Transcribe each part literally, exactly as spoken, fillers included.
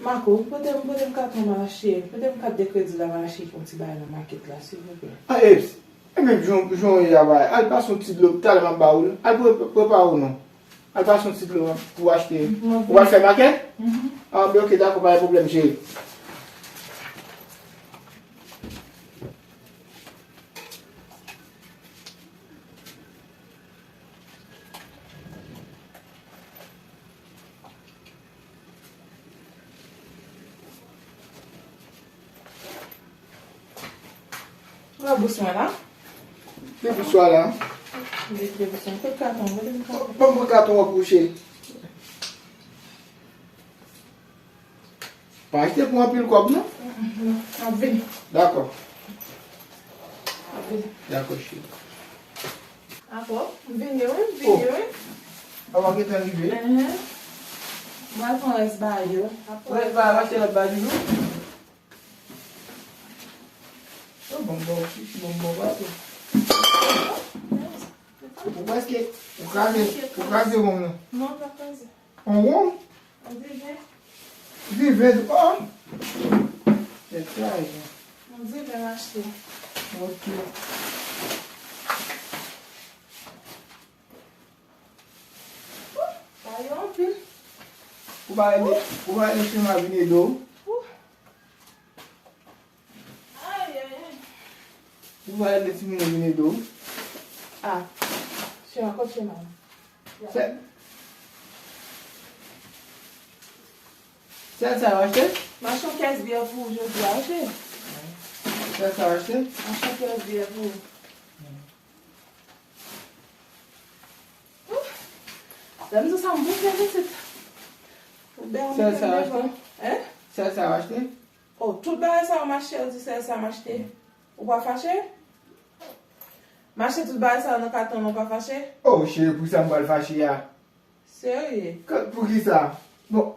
Marco, pote m, pote m katon m al achte, pote m kat de kredi la m al achte yon ti bagay nan makèt la, silvouplè. Ah, Eps, e menm jan, jan w ye a, bay, al pase yon ti dlo, talè m ap ba ou l. Al pre-, prepare w non. Al pase yon ti dlo pou w achte. Ou pral fè makèt? Ah, ben, ok, dakò, pa gen pwoblèm, cheri. Ou wè bous mwen la? Ki bous ou la? Li te bous mwen. Kot katon? Kote m katon? Ban m pran katon an pou ou, cheri. Pa achte pou anpil kòb, non? Mm, mm, non. M ap vini. Dakò. M ap vini. Dakò, cheri. Dakò. M vini, wi. M vini, wi. Papa gentan rive. Enhen. Mwen pran rès bagay yo. Rès bagay, m achte lòt bagay toujou. Oh, bon, bon, si, si, bon, bon, pase. Ou prèske, ou kraze, ou kraze wonm nan. Non, m pa kraze. On wonm? On diven. Diven, oh! Tèt chaje. On diven m achte. Ok. Sa yo anpil. Ou pa rele, ou pa rele Chema vin ede w? Ay, ay, ay. Ou pa rele timoun yo vin ede w? Ah, Chema, kot Chema? Sèl, sèl sa yo achte? M achte yon kès byè pou ou jodi a, ok? Sèl sa yo achte? M achte yon kès byè pou ou. Ouf! Lè m di w sa, m bouke pitit. Ou bè, ou mete m devan. Hein? Sèl sa yo achte? Oh, tout bagay sa yo m achte, ou di sèl sa m achte. Ou pa fache? M achte tout bagay sa yo nan katon an, ou pa fache? Oh, cheri, pou sa m pral fache a? Serye? K-, poukisa? Bon.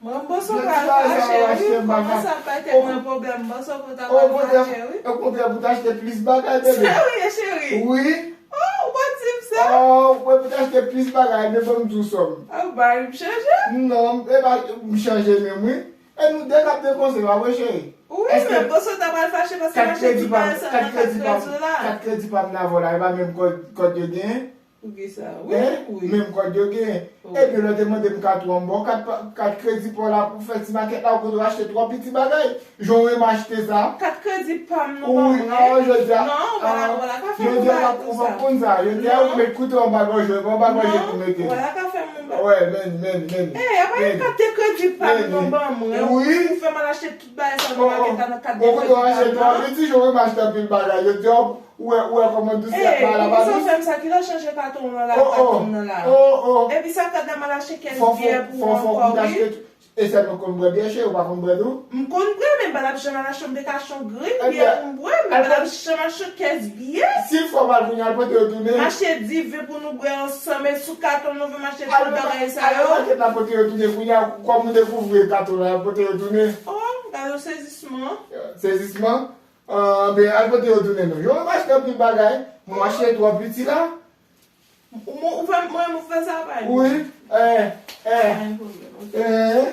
Mwen, m panse w pral fache, wi. Kòmanse ap bay tèt mwen pwoblèm, m panse w ta pral fache, wi. Okontrè, pou ta achte plis bagay, bebe. Serye, cheri? Wi. Oh, ou pa di m sa? Oh, ou pou ta achte plis bagay, men ban m di w sa m. Ah, bagay m chanje? Non, e pa m chanje menm, wi. E nou de k ap depanse, pa vre, cheri? Wi, men m panse w ta pral fache paske m achte tout bagay sa nan kat kredi w la. Kat kredi pa m nan avè w la, e pa menm kòd, kòd yo genyen? Poukisa? Wi, wi. Menm kòd yo genyen. Ebyen, lè w te mande m kat ou an m ba w, kat pa, kat kredi pa w la pou fè ti makèt la, ou kote w achte twò piti bagay. Jan w wè m achte sa. Kat kredi pa m nan ban mwen. Wi, jodi a. Non, ou pa ka fè m yon bagay konsa. Jodi a, ou pa konn sa. Jodi a, ou met koute w anba gòje, anba gòje pou mete. Non, ou pa ka fè m yon bagay. Wè, men, men, men. Ey, apa yon kat de kredi pa m nan ban mwen? Wi. Ou fè m al achte tout bagay sa nan makèt la nan kat de kredi pa m nan. Ou kote w achte twò piti, jan w wè m achte anpil bagay. Jodi a, Ou wè, ou wè kòman dous bagay la pa dous? Ey, ou sa fè m sa, kilè w chanje katon w lan la, katon m nan la? Oh, oh. Epi sa k ap di m al achte kès byè pou ou ankò, wi. E sèlman konn bwè byè, cheri, ou pa konn bwè tou? M konn bwè, men m pa t ap janm al achte, m te ka achte yon grenn byè pou m bwè, men m pa t ap janm achte kès byè. Si l fè w mal kounye a, al pote yo tounen. M achte diven pou nou bwè ansanm, e sou katon nou vin m achte tout bagay sa yo. Al nan makèt la pote yo tounen kounye a, kòm ou dekouvri katon la, al pote yo tounen. Oh, gade yon sezisman. Sezisman? Ah, ben, al pote yo tounen non. Yo, m achte anpil bagay. Mwen, m achte twò piti la. Ou, ou fè, mwen, mwen fè sa, pa yon. Wi, eh, eh. Pa yon pwoblèm, ok. Eh.